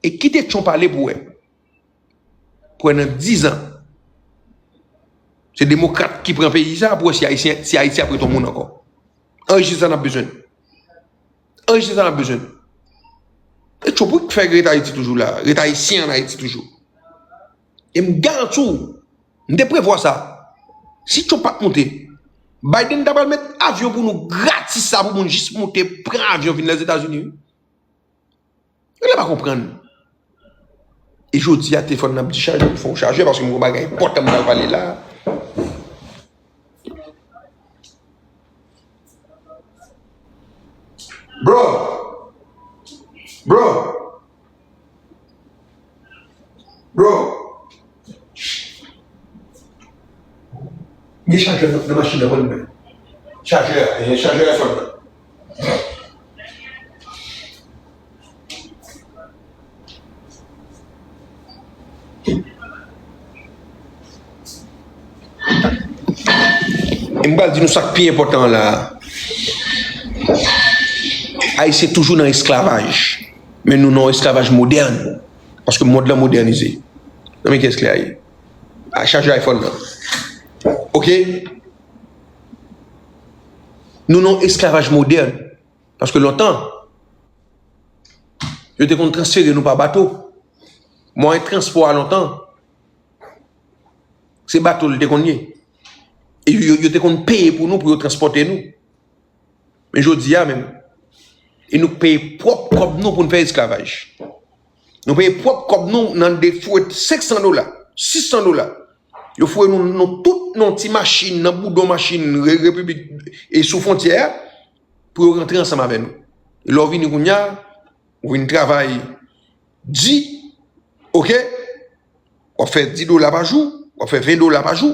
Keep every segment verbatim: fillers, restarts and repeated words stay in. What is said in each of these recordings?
E kite Trump ale pou wè. Pou wè nan diz an. Se demokrat ki pran peyi sa pou wè si Ayisyen, si Ayiti ap ret yon moun ankò. Anrejistre sa n ap bezwen. Anrejistre sa n ap bezwen. E Trump wi k fè ret Ayiti toujou la. Ret Ayisyen ann Ayiti toujou. E m garanti w, m te prevwa sa. Si Trump pa t moute, Biden ta pral met avyon pou nou gratis sa pou moun jis moute pran avyon vin Lèzetazini wi. Yo la pa konprann. E jodi a telefòn nan ap dichaje, m fè yon chajè paske m gen yon bagay enpòtan m pral pale la. Bro. Bro. Bro. Gen chajè nan, nan machin nan, mwen menm. Chajè a, e chajè iPhone nan. E m pral di nou sa k pi enpòtan an la a. Ayisyen toujou nan esklavaj. Men nou nan yon esklavaj modèn. Paske mond lan modènize. Nan men kiyès li a ye? A, chajè iPhone nan. Oke? Nou nan yon esklavaj modèn. Paske lontan, yo te konn transfere nou pa bato. Mwayen transpò a lontan, se bato l te konn ye. E yo, yo te konn peye pou nou, pou yo transpòte nou. Men jodi a menm, e nou k peye pwòp kòb nou pou n fè esklavaj. Nou peye pwòp kòb nou nan de foure senk san dola, sis san dola. Yo foure nou, nou tout nan ti machin, nan boudon machin re-, repiblik e sou fwontyè a, pou yo rantre ansanm avè nou. E lè w vini kounye a, ou vin travay di, oke? W ap fè dis dola pa jou, w ap fè ven dola pa jou,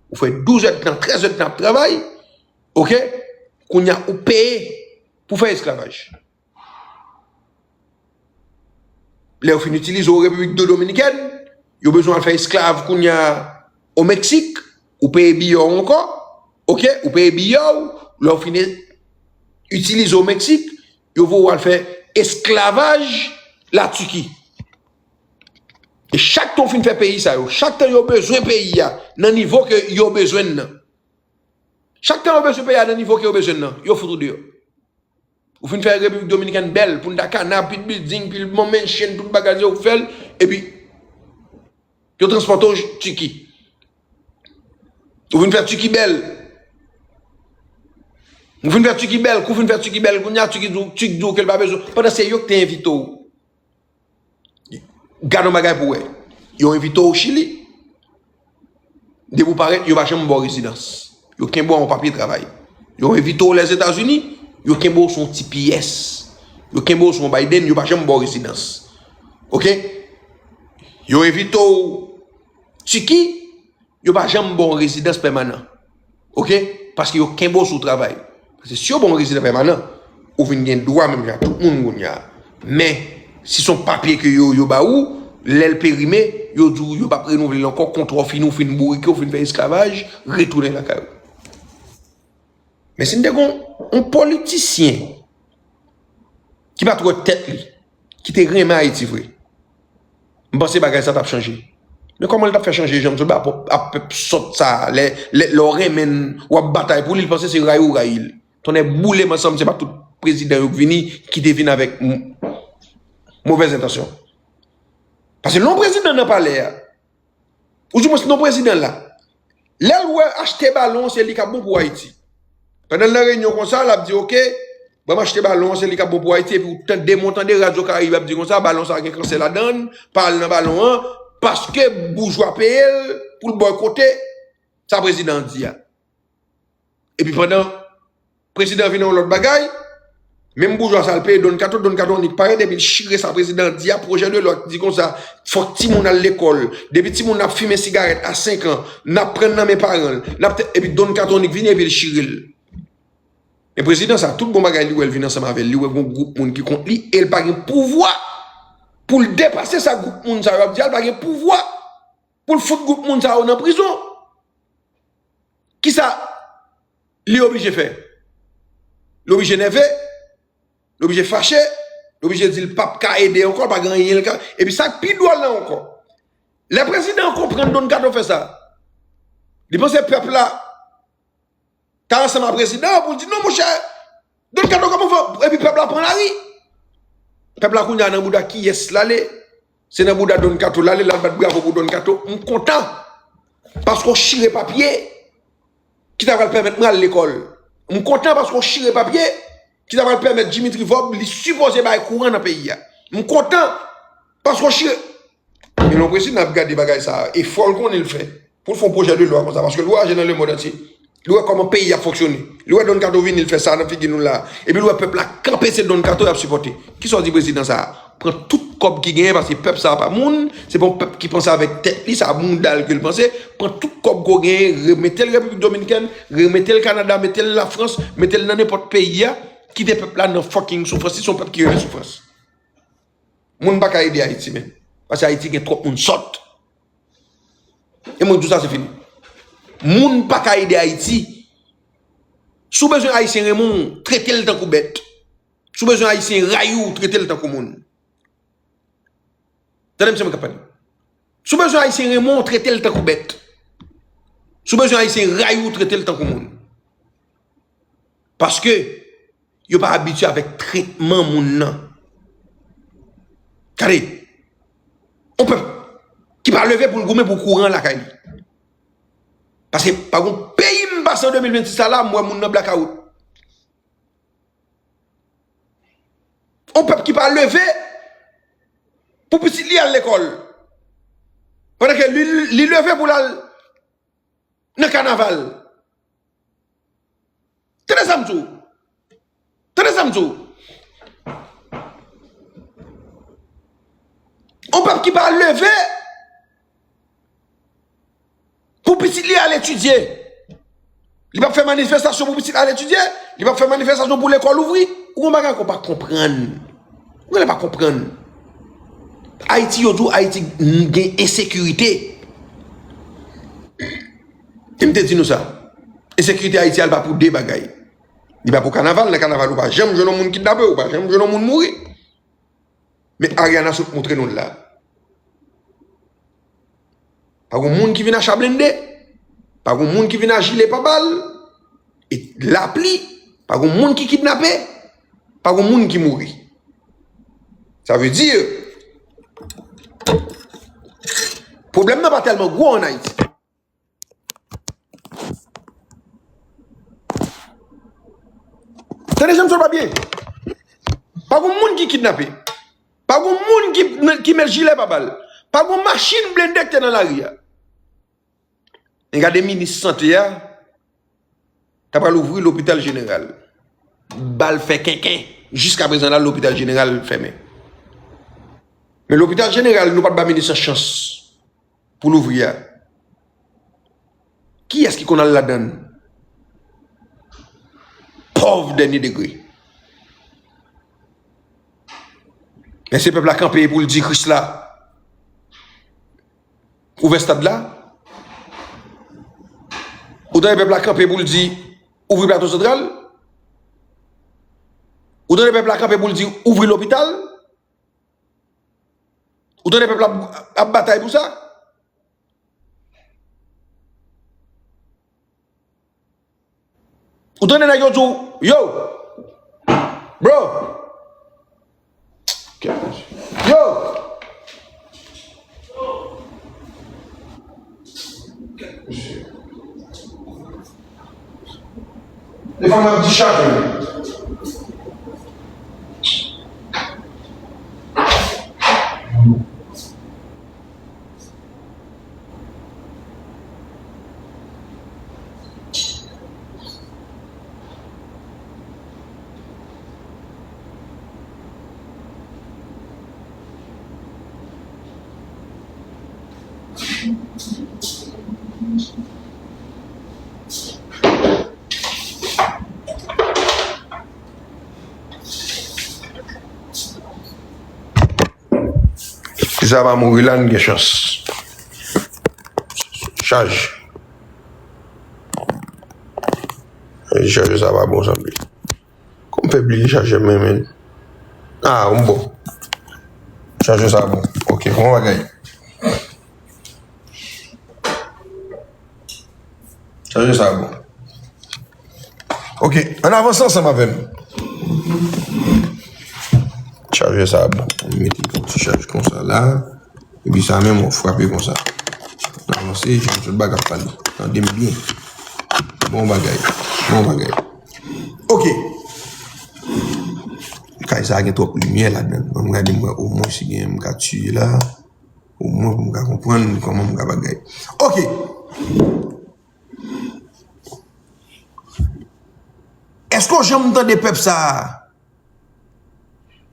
ou fè douz èdtan, trèz èdtan ap travay, oke? Kounye a ou peye pou fè esklavaj. Lè yo fin itilize w Repiblik Dominikèn, yo bezwen al fè esklav kounye a o Meksik, ou peye biyè w ankò, oke, ou peye biyè w, lè yo fin itilize w Meksik, yo voye w al fè esklavaj Latiki. E chak tan w fin fè peyi sa yo, chak tan yo bezwen peyi a nan nivo ke yo bezwen l nan, chak tan yo bezwen peyi a nan nivo ke yo bezwen l nan, yo fout ou deyò. Ou fin fè Repiblik Dominikèn bèl, Punta Cana, pil building, pil bon mansion, tout bagay yo fè l, epi yo transpòte w Tiki. Ou fin fè Tiki bèl. Ou fin fè Tiki bèl, kou fin fè Tiki bèl, kounye a Tiki di w, Tiki di w ke l pa bezwen. Pandan se yo ki te envite w. Gade yon bagay pou w wè. Yo envite w Chili. Depi w parèt, yo pa janm ba w rezidans. Yo kenbe w yon papye travay. Yo envite w Lèzetazini, yo kenbe w sou yon ti pyès. Yo kenbe w sou yon Biden, yo pa janm ba w rezidans. Oke? Yo envite w Tiki, yo pa janm ba w rezidans pèmanan. Oke? Paske yo kenbe w sou travay. Paske si yo ba w rezidans pèmanan, ou vin gen dwa menm jan ak tout moun kounye a. Men, si se yon papye ke yo, yo ba ou, lè l perime, yo di w yo p ap renouvle l ankò, kontra w fini, ou fin bourike, ou fin fè esklavaj, retounen lakay ou. Men si n te gen yon politisyen ki pa t wè tèt li, ki te renmen Ayiti vre, m panse bagay sa t ap chanje. Men kòman l t ap fè chanje, jan m sot ba ap, ap pèp sòt sa, lè, lè, lè w renmen l, w ap batay pou li, l panse se rayi w rayi l. Tonnè boule m ansanm, se pa tout prezidan yo k vini, ki te vin avèk m-, movèz entansyon. Paske lè yon prezidan nan palè a, ou di mwen se non prezidan la. Lè l wè achte balon, se li k ap bon pou Ayiti. Pandan l nan reyinyon konsa, l ap di, oke, ban m achte balon, se li k ap bon pou Ayiti. Epi w tande, mwen tande Radyo Karayib ap di konsa, balon sa a gen kansè ladan l, pa al nan balon an, paske boujwa peye l pou l bòykote sa prezidan an di a. Epi pandan prezidan vin yon lòt bagay, menm boujwa sa l peye Don Kato, Don Kato annik parèt epi l chire sa prezidan an di a, pwojè de lwa ki di konsa, fòk timoun al lekòl. Depi timoun ap fimen sigarèt a senk an, n ap pran nan men paran l, n ap te-, epi Don Kato annik vini epi l chire l. Men prezidan sa, tout bon bagay li wè l vin ansanm avè l, li wè gon gwoup moun ki kont li, e l pa gen pouvwa pou l depase sa gwoup moun sa yo ap di a, l pa gen pouvwa pou l fout gwoup moun sa yo nan prizon. Kisa li oblije fè? Li oblije nève, li oblije fache, Li oblije di l p ap ka ede ankò, l pa gen anyen l ka. Epi sa k pi dwòl la ankò, lè prezidan an konprann Don Kato fè sa, li panse pèp la ta ansanm a prezidan an pou l di, "Non, monchè, Don Kato, kòman fè?" Epi pèp la pran lari. Pèp la kounye a nan bouda kiyès l ale? Se nan bouda Don Kato l ale, l al bat bravo pou Don Kato. M kontan. Paske w chire papye ki ta pral pèmèt mwen al lekòl. M kontan paske w chire papye ki ta pral pèmèt Dimitri Vorbe, li sipoze bay kouran nan peyi a. M kontan paske w chire. Men lè yon prezidan ap gade bagay sa a, efò l konnen l fè pou l fè yon pwojè de lwa konsa, paske l voyaje nan lemond antye. Li wè kòman peyi ap fonksyone. Li wè Don Kato vini, l fè sa nan figi nou la. Epi l wè pèp la kanpe, se Don Kato y ap sipòte. Kisa w di prezidan sa a? Pran tout kòb ki genyen, paske pèp sa a pa moun, se pa yon pèp ki panse avèk tèt li, se a bounda l ke l panse. Pran tout kòb ke w genyen, remete l Repiblik Dominikèn, remete l Kanada, mete l Lafrans, mete l nan nenpòt peyi a, kite pèp la nan fucking soufrans, li se yon pèp ki renmen soufrans. Moun pa ka ede Ayiti menm. Paske Ayiti gen twòp moun sòt. E mwen di w sa, se fini. Moun pa ka ede Ayiti. Si w bezwen Ayisyen renmen w, trete l tankou bèt. Si w bezwen Ayisyen rayi w, trete l tankou moun. Tande m, se mwen k ap pale. Si w bezwen Ayisyen renmen w, trete l tankou bèt. Si w bezwen Ayisyen rayi w, trete l tankou moun. Paske yo pa abitye avèk tretman moun nan. Gade, yon pèp ki pa leve pou l goumen pou kouran lakay li. Paske pa gon peyi m pase an de mil vennsis la, la, m wè moun nan blakawout. Yon pèp ki pa leve pou pitit li al lekòl. Pandan ke li, li leve pou l al nan kanaval. Tande sa m di w. Tande sa m di w. Yon pèp ki pa leve pou pitit li al etidye. Li p ap fè manifestasyon pou pitit al etidye. Li p ap fè manifestasyon pou lekòl ouvri. Ou gon bagay ke w pa konprann. Ou genlè pa konprann. Ayiti, yo di w Ayiti gen ensekirite. E m te di nou sa. Ensekirite Ayiti a, li pa pou de bagay. Li pa pou kanaval, nan kanaval ou pa janm jwenn yon moun kidnape, ou pa janm jwenn yon moun mouri. Men Ariana sot montre nou l la. Pa gon moun ki vin a cha blende, pa gon moun ki vin a jile pa bal, e lapli, pa gon moun ki kidnape, pa gon moun ki mouri. Sa vle di, pwoblèm nan pa tèlman gwo ann Ayiti. Tande jan m sot pa byen. Pa gon moun ki kidnape. Pa gon moun ki, ki met jile pa bal. Pa gon machin blende ki te nan lari a. Men gade minis sante a, ta pral ouvri lopital jeneral. Bal fè kenken. Jiskaprezan la, lopital jeneral fèmen. Men lopital jeneral, nou pa t ba minis lan chans pou l ouvri a. Kiyès ki konn al ladan l? Pòv dènye degre. Men se pèp la kanpe pou l di Krisla ouvè stad la. Ou tande pèp la kanpe pou l di ouvri Plato Santral. Ou tande pèp la kanpe pou l di ouvri lopital. Ou tande pèp la ap, ap batay pou sa. Ou tande nèg yo di w, yo, bro, yo. Defwa m ap di chak jou. Si sa pa mouri la, n gen chans. Chaj. Chaj sa pa bon, sanble. Kòm fè bliye chajè mwen, men. Ah, m bon. Chaje sa bon. Ok, kòman bagay? Chaje sa bon. Ok, ann avanse ansanm avè m. Chaje sa bon. Mete yon ti chaj konsa la. Epi sa menm, w frape konsa. Avanse, jan tout bagay ap pale. Tande m byen. Bon bagay. Bon bagay. Ok. Kay sa gen twòp limyè ladan l. Ban m gade m wè omwen si gen m ka tiye la. Omwen pou m ka konprann kòman m ka bagay. Ok. Èske w janm tande pèp sa a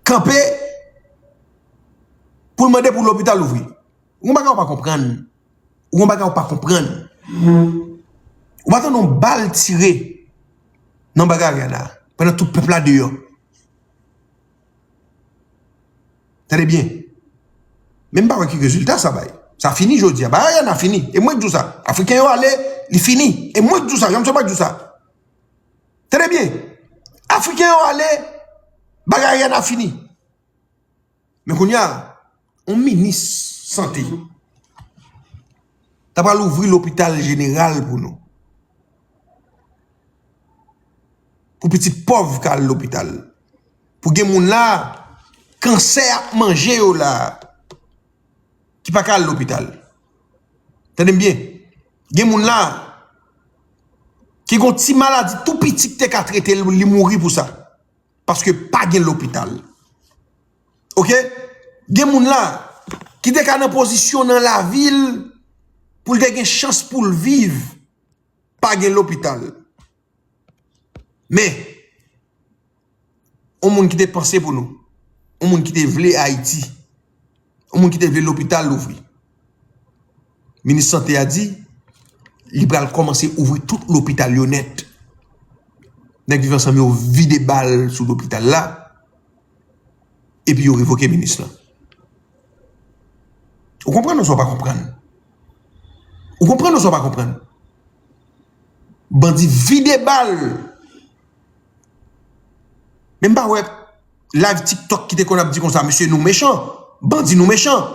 kanpe pou l mande pou lopital ouvri? Ou gon bagay ou pa konprann. Ou gon bagay ou pa konprann. Ou pa tande yon bal tire nan Bagay Ariana pandan tout pèp la deyò. Tande byen. Men m pa wè ki rezilta sa bay. Sa fini jodi a. Bagay Ariana fini. E mwen k di w sa. Afriken yo ale, li fini. E mwen k di w sa. Janm se pa k di w sa. Tande byen. Afriken yo ale, bagay Ariana fini. Men kounye a, yon minis sante ta pral ouvri lopital jeneral pou nou. Pou pitit pòv ka al lopital. Pou gen moun la, kansè ap manje yo la, ki pa ka al lopital. Tande m byen. Gen moun la, ki gon ti maladi tou piti ki te ka trete l, li mouri pou sa. Paske pa gen lopital. Ok? Gen moun la ki te ka nan pozisyon nan lavi l pou l te gen chans pou l viv. Pa gen lopital. Men, yon moun ki te panse pou nou, yon moun ki te vle Ayiti, yon moun ki te vle lopital louvri. Minis sante a di, li pral kòmanse ouvri tout lopital yo nèt. Nèg Viv Ansanm yo vide bal sou lopital la, epi yo revoke minis lan. Ou konprann oswa w pa konprann? Ou konprann oswa w pa konprann? Bandi vide bal. Men m pa wè live TikTok ki te konn ap di konsa, mesye, nou mechan. Bandi, nou mechan.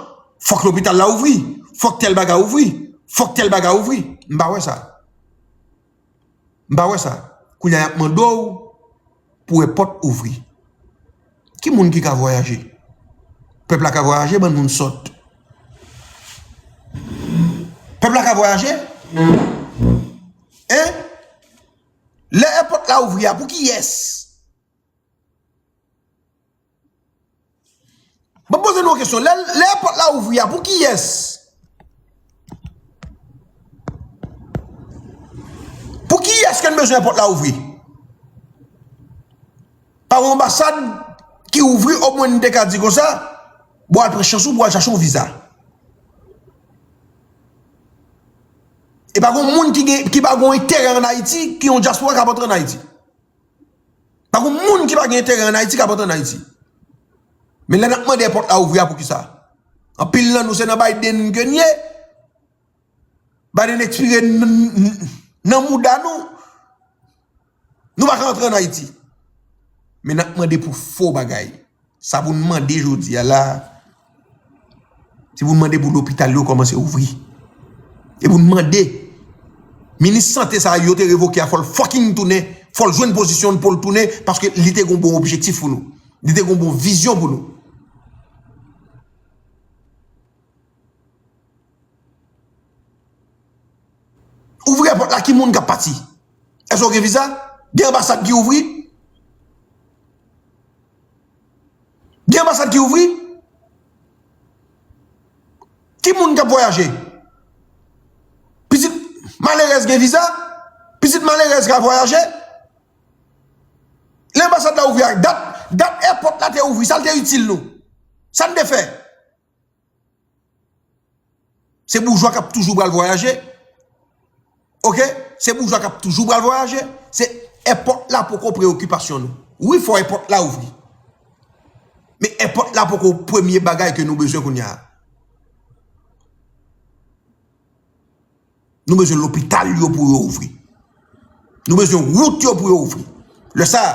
Fòk lopital la ouvri. Fòk tèl bagay ouvri. Fòk tèl bagay ouvri. M pa wè sa. M pa wè sa. Kounye a y ap mande w pou èpòt ouvri. Ki moun ki ka vwayaje? Pèp la ka vwayaje, bann moun sòt. Pèp la ka vwayaje? Hein? Lè èpòt la ouvri a, pou kiyès? Mwen poze nou yon kesyon. Lè, lè èpòt la ouvri a, pou kiyès? Pou kiyès ke n bezwen èpòt la ouvri? Pa yon anbasad ki ouvri, omwen n te ka di konsa, bon, al pran chans ou pou al chache yon viza. E pa gon moun ki gen, ki pa gon enterè ann Ayiti, ki yon dyaspora k ap antre ann Ayiti. Pa gon moun ki pa gen enterè ann Ayiti k ap antre ann Ayiti. Men lè n ap mande èpòt la ouvri a, poukisa? Anpil nan nou se nan Biden ke n ye. Biden ekspire n-, n-, n-, nan mouda nou. Nou pa ka antre ann Ayiti. Men n ap mande pou fo bagay. Sa pou n mande jodi a la, se pou n mande pou lopital yo kòmanse ouvri. E pou n mande minis sante sa a yo te revoke a, fò l fucking tounen, fò l jwenn pozisyon l pou l tounen, paske li te gon bon objektif pou nou. Li te gon bon vizyon pou nou. Ouvri èpòt la, ki moun k ap pati? Èske w gen viza? Gen anbasad ki ouvri? Gen anbasad ki ouvri? Ki moun k ap vwayaje? Pitit malerèz gen viza? Pitit malerèz ka vwayaje? Lè anbasad la ouvri a, dat, dat èpòt la te ouvri, sa l te itil nou? Sa n te fè? Se boujwa k ap toujou pral vwayaje. Oke? Se boujwa k ap toujou pral vwayaje. Se èpòt la poko preyokipasyon nou. Wi, fò èpòt la ouvri. Men èpòt la poko premye bagay ke nou bezwen kounye a. Nou bezwen lopital yo pou yo ouvri. Nou bezwen wout yo pou yo ouvri. Lè sa a,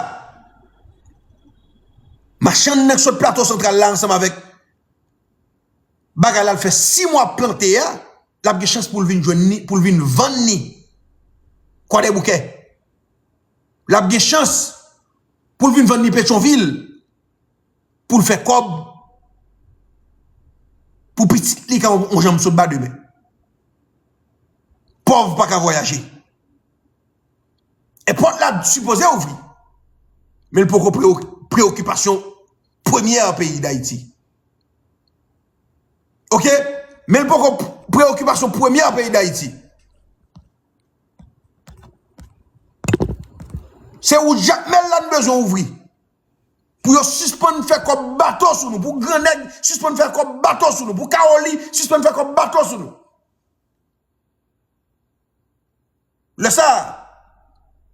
Machann nan k sot Plato Santral la ansanm avèk bagay la l fè sis mwa ap plante a, l ap gen chans pou l vin jwenn ni, pou l vin vann ni Kwadèboukè. L ap gen chans pou l vin vann ni Petyonvil, pou l fè kòb, pou pitit li ka yon, yon janm sot ba de men. Pòv pa ka vwayaje. Èpòt la sipoze ouvri. Men l poko preyo-, preyokipasyon premyè peyi Dayiti. Oke? Men l poko p-, preyokipasyon premyè peyi Dayiti. Se wout Jakmèl la n bezwen ouvri. Pou yo sispann fè kòb bato sou nou, pou gran nèg sispann fè kòb bato sou nou, pou Kawoli sispann fè kòb bato sou nou. Lè sa a,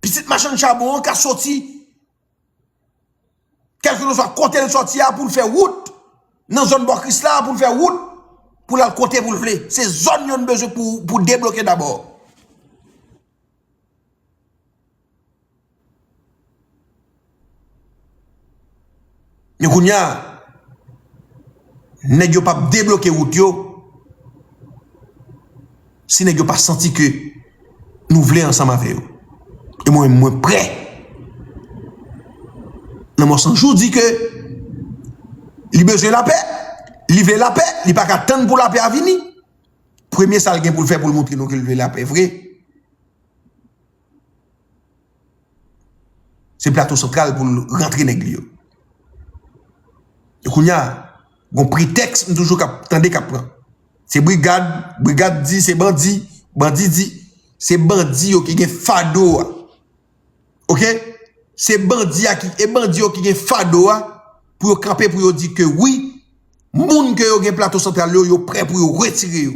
pitit machann chabon an ka soti, kèlkeswa kote l sòti a, pou l fè wout, nan zòn Bò Krisla a, pou l fè wout, pou l al kote pou l vle. Se zòn yo n bezwen pou, pou debloke dabò. Men kounye a, nèg yo p ap debloke wout yo si nèg yo pa santi ke nou vle ansanm avè yo. E mwen menm, mwen prè. Lanmò San Jou di ke li bezwen lapè, li vle lapè, li pa ka tann pou lapè a vini. Premye sa l gen pou l fè pou l montre nou ke l vle lapè vre, se Plato Santral pou l rantre nèg li yo. E kounye a, gon pretèks m toujou k ap tande k ap pran. Se brigad, brigad di se bandi, bandi di se bandi yo ki gen fado a. Oke? Se bandi a ki, e bandi yo ki gen fado a pou yo kanpe pou yo di ke wi, moun ke yo gen Plato Santral yo, yo prè pou yo retire yo.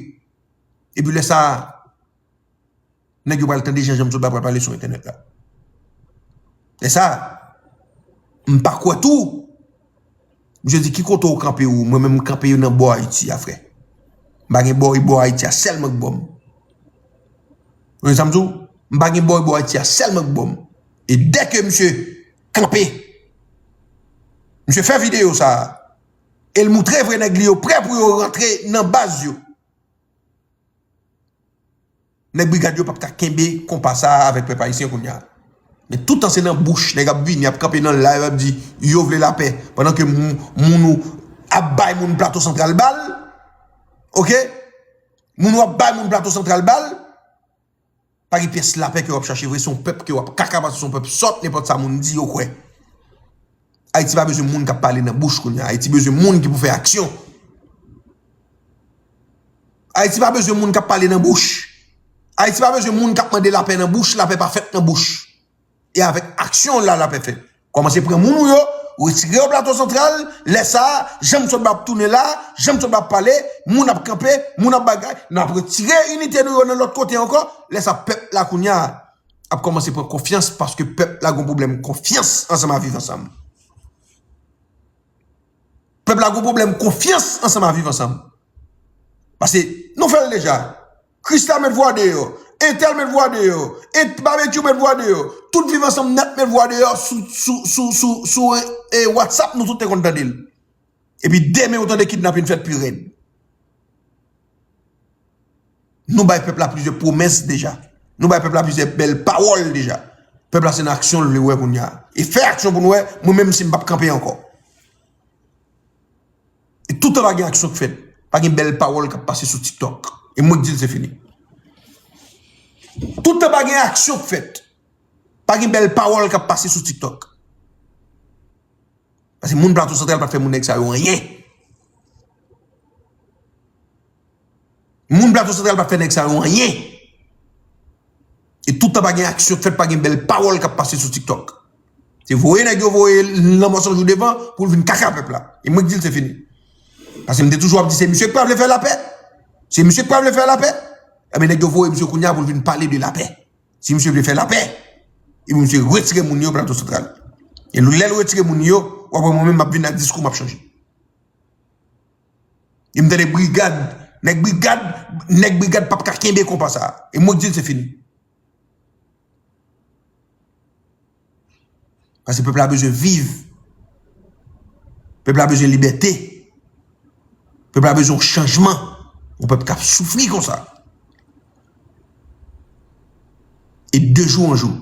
Epi lè sa a, nèg yo pral tande jan Janm Sot la pral pale sou entènèt la. Lè sa a, m pa kwè tou. Misye di, ki kote w kanpe ou? Mwen menm, m kanpe yo nan bò Ayiti a, frè. M pa gen bò, e bò Ayiti a sèlman k bò m. Ou konn sa m di w? M pa gen bò, e bò Ayiti a sèlman k bò m. E dèke misye kanpe, misye fè videyo sa a, e l moutre vre nèg li yo prè pou yo rantre nan baz yo. Nèg brigad yo p ap ka kenbe konpa sa a avèk pèp ayisyen kounye a. Men toutan se nan bouch, nèg ap vini, ap kanpe nan live, ap di yo vle lapè, pandan ke moun, moun ou ap bay moun Plato Santral bal, oke? Moun ou ap bay moun Plato Santral bal, pa gen pyès lapè ke w ap chache vre, se yon pèp ke w ap kaka pase, se yon pèp sòt, nenpòt sa moun di, yo kwè. Ayiti pa bezwen moun k ap pale nan bouch kounye a. Ayiti bezwen moun ki pou fè aksyon. Ayiti pa bezwen moun k ap pale nan bouch. Ayiti pa bezwen moun k ap mande lapè nan bouch, lapè pa fèt nan bouch. E avèk aksyon la lapè fèt. Kòmanse pran moun ou yo, retire yo Plato Santral, lè sa a, Janm Sot la ap tounen la, Janm Sot la ap pale, moun ap kanpe, moun ap bagay, n ap retire inite nou yo nan lòt kote ankò, lè sa a pèp la kounye a ap kòmanse pran konfyans paske pèp la gon pwoblèm konfyans ansanm a viv ansanm. Pèp la gon pwoblèm konfyans ansanm a viv ansanm. Paske nou fè l deja. Krisla met vwa deyò, entèl met vwa deyò, et Babekyou met vwa deyò, tout Viv Ansanm Nèt met vwa deyò sou, sou, sou, sou, sou, e, e, WhatsApp, nou tout te konn tande l. Epi demen ou tande kidnapin fèt pi rèd. Nou bay pèp la plizyè pwomès deja. Nou bay pèp la plizyè bèl pawòl deja. Pèp la se nan aksyon l vle wè kounye a. E fè aksyon pou n wè, mwen menm si m p ap kanpe ankò. E toutan pa gen aksyon k fèt, pa gen bèl pawòl k ap pase sou TikTok. E mwen k di l se fini. Toutan pa gen aksyon k fèt, pa gen bèl pawòl k ap pase sou TikTok. Paske moun Plato Santral pa t fè moun nèg sa yo anyen. Moun Plato Santral pa t fè nèg sa yo anyen. E toutan pa gen aksyon k fèt, pa gen bèl pawòl k ap pase sou TikTok. Se voye nèg yo voye Lanmò San Jou devan pou l vin kaka pèp la. E mwen k di l se fini. Paske m te toujou ap di se misye k pa vle fè lapè. Se misye k pa vle fè lapè. Ebyen nèg yo voye misye kounye a pou l vin pale de lapè. Si misye vle fè lapè, epi misye retire moun yo Plato Santral. E lè l retire moun yo, w ap wè mwen menm m ap vin ak diskou m ap chanje. E m tande brigad, nèg brigad, nèg brigad p ap ka kenbe konpa sa a. E mwen k di l se fini. Paske pèp la bezwen viv. Pèp la bezwen libète. Pèp la bezwen yon chanjman. Yon pèp k ap soufri konsa. E de jou an jou,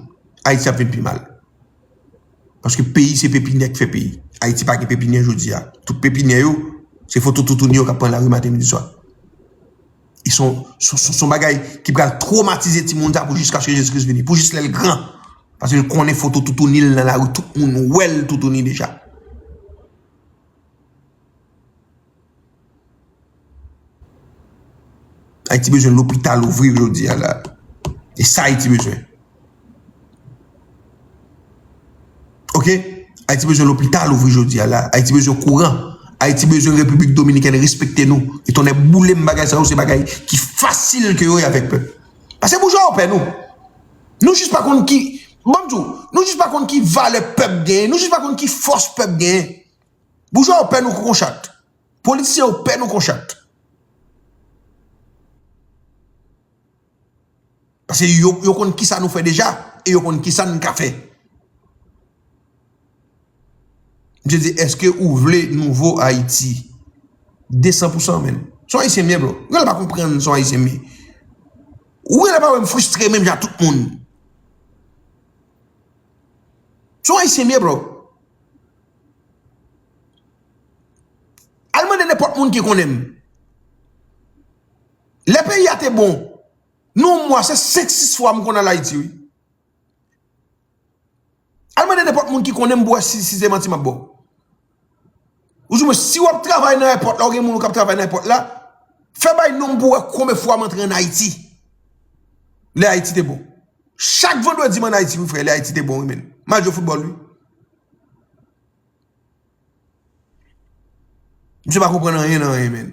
Ayiti ap vin pi mal. Paske peyi se pepinè k fè peyi. Ayiti pa gen pepinè jodi a. Tout pepinè yo, se foto toutouni yo k ap pran lari maten, midi, swa. E se yon, se, se, se yon bagay ki pral twomatize timoun sa pou jiskaske Jezi Kris vini. Pou jis lè l gran. Paske l konnen foto toutouni l nan lari, tout moun wè l toutouni deja. Ayiti bezwen lopital ouvri jodi a la. E sa Ayiti bezwen. Oke? Ayiti bezwen lopital ouvri jodi a la. Ayiti bezwen kouran. Ayiti bezwen Repiblik Dominikèn respekte nou. E tonnè boule m, bagay sa yo se bagay ki fasil ke yo ye avèk pèp. Paske boujwa yo pè nou. Nou jis pa konn ki, ban m di w, nou jis pa konn ki valè pèp genyen. Nou jis pa konn ki fòs pèp genyen. Boujwa yo pè nou kou kon chat. Politisyen yo pè nou kon chat. Paske yo, yo konn kisa nou fè deja, e yo konn kisa n ka fè. Misye di, èske ou vle nouvo Ayiti? De san pou san, menn. Se yon Ayisyen m ye, bro. Ou genlè pa konprann se yon Ayisyen m ye. Ou genlè pa wè m fristre menm jan ak tout moun. Se yon Ayisyen m ye, bro. Al mande nenpòt moun ki konnen m. Lè peyi a te bon, nan yon mwa, se senk, sis fwa m konn al Ayiti, wi. Al mande nenpòt moun ki konnen m pou wè si, si se manti m ap ba w. Ou di mwen, si w ap travay nan èpòt la, ou gen moun ou k ap travay nan èpòt la, fè bay non m pou w wè konbyen fwa m antre ann Ayiti. Lè Ayiti te bon. Chak vandredi m ann Ayiti, wi, frè, lè Ayiti te bon, wi, menn. M al jwe foutbòl, wi. Misye pa konprann anyen nan anyen, menn.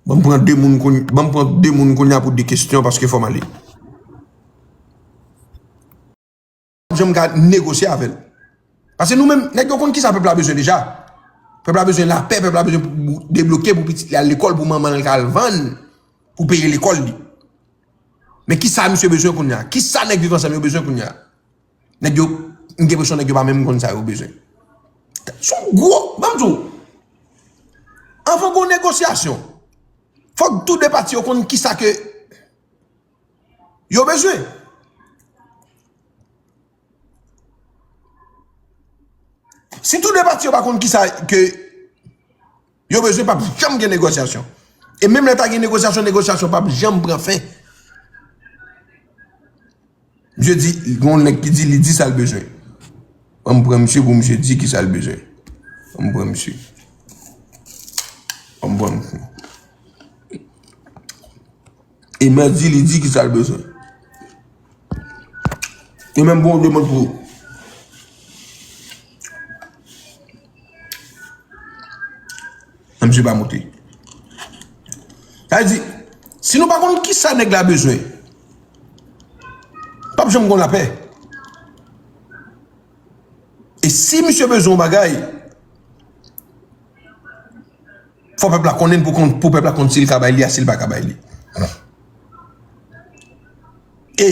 Ban m pran de moun kounye, ban m pran de moun kounye a pou de kesyon, paske fò m ale. Janm ka negosye avè l. Paske nou menm, nèg yo konn kisa pèp la bezwen deja. Pèp la bezwen lapè, pèp la bezwen pou, pou debloke pou pitit li al lekòl, pou manman l ka al vann, pou peye lekòl li. Men kisa misye bezwen kounye a? Kisa nèg Viv Ansanm yo bezwen kounye a? Nèg yo, m gen enpresyon nèg yo pa menm konn sa yo bezwen. Se yon gwo, ban m di w, anvan gon negosyasyon, fòk tou de pati yo konn kisa ke yo bezwen. Si tou de pati yo pa konn kisa ke yo bezwen, p ap janm gen negosyasyon. E menm lè ta gen negosyasyon, negosyasyon p ap janm pran fen. Misye di, gen yon nèg ki di li di sa l bezwen. Ban m pran misye pou misye di ki sa l bezwen. Ban m pran misye. Ban m pran misye. E mèdi li di ki sa l bezwen. E menm bon demann pou ou. Misye pa moute. Sa vle di, si nou pa konn kisa nèg la bezwen, p ap janm gon lapè. E si misye bezwen yon bagay, fò pèp la konnen pou, pou pèp la konn si l ka bay li a, si l pa ka bay li. E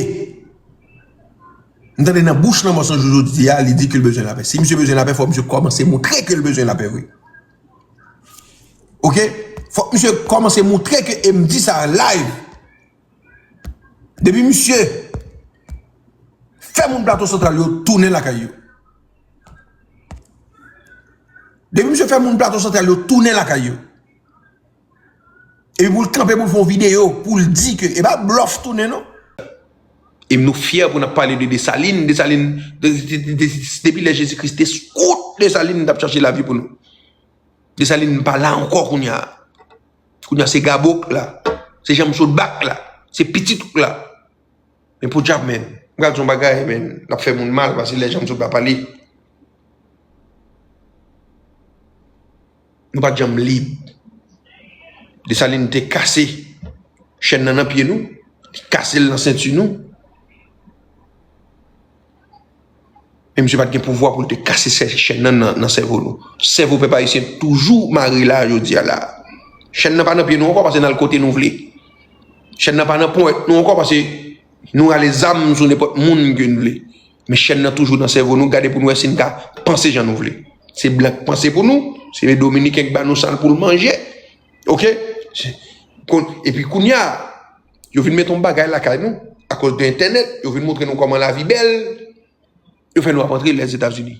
m tande nan bouch Lanmò San Jou jodi a, li di ke l bezwen lapè. Si misye bezwen lapè, fò misye kòmanse montre ke l bezwen lapè vre. Oke? Fòk misye kòmanse montre ke, e m di sa live. Depi misye fè moun Plato Santral yo tounen lakay yo. Depi misye fè moun Plato Santral yo tounen lakay yo. Epi pou l kanpe pou l fè yon videyo pou l di ke e pa blòf tounen non. E nou fyè pou n ap pale de Desalin. Desalin, de, de, de, de, depi lè Jezi Kris te sot Desalin, t ap chache lavi pou nou. Desalin pa la ankò kounye a. Kounye a se Gabo k la. Se Janmsot Bak la. Se pitit ou k la. Men podyab, menn. M pral di yon bagay, menn. L ap fè moun mal, paske lè Janmsot Bak pale. Nou pa t janm lib. Desalin te kase chèn nan nan pye nou. Li kase l nan senti nou. Men misye pa t gen pouvwa pou l te kase chèn nan nan, nan sèvo nou. Sèvo pèp ayisyen toujou mare la jodi a la. Chèn nan pa nan pye nou ankò paske n al kote nou vle. Chèn nan pa nan ponyèt nou ankò paske nou rale zam sou nenpòt moun ke n vle. Men chèn nan toujou nan sèvo nou, gade pou nou wè si n ka panse jan nou vle. Se blan k panse pou nou, se dominiken k ba nou sa l pou l manje. Oke? Epi kounye a, yo vin mete yon bagay lakay nou, akoz de entènèt, yo vin montre nou kòman lavi bèl, yo fè nou ap antre Lèzetazini.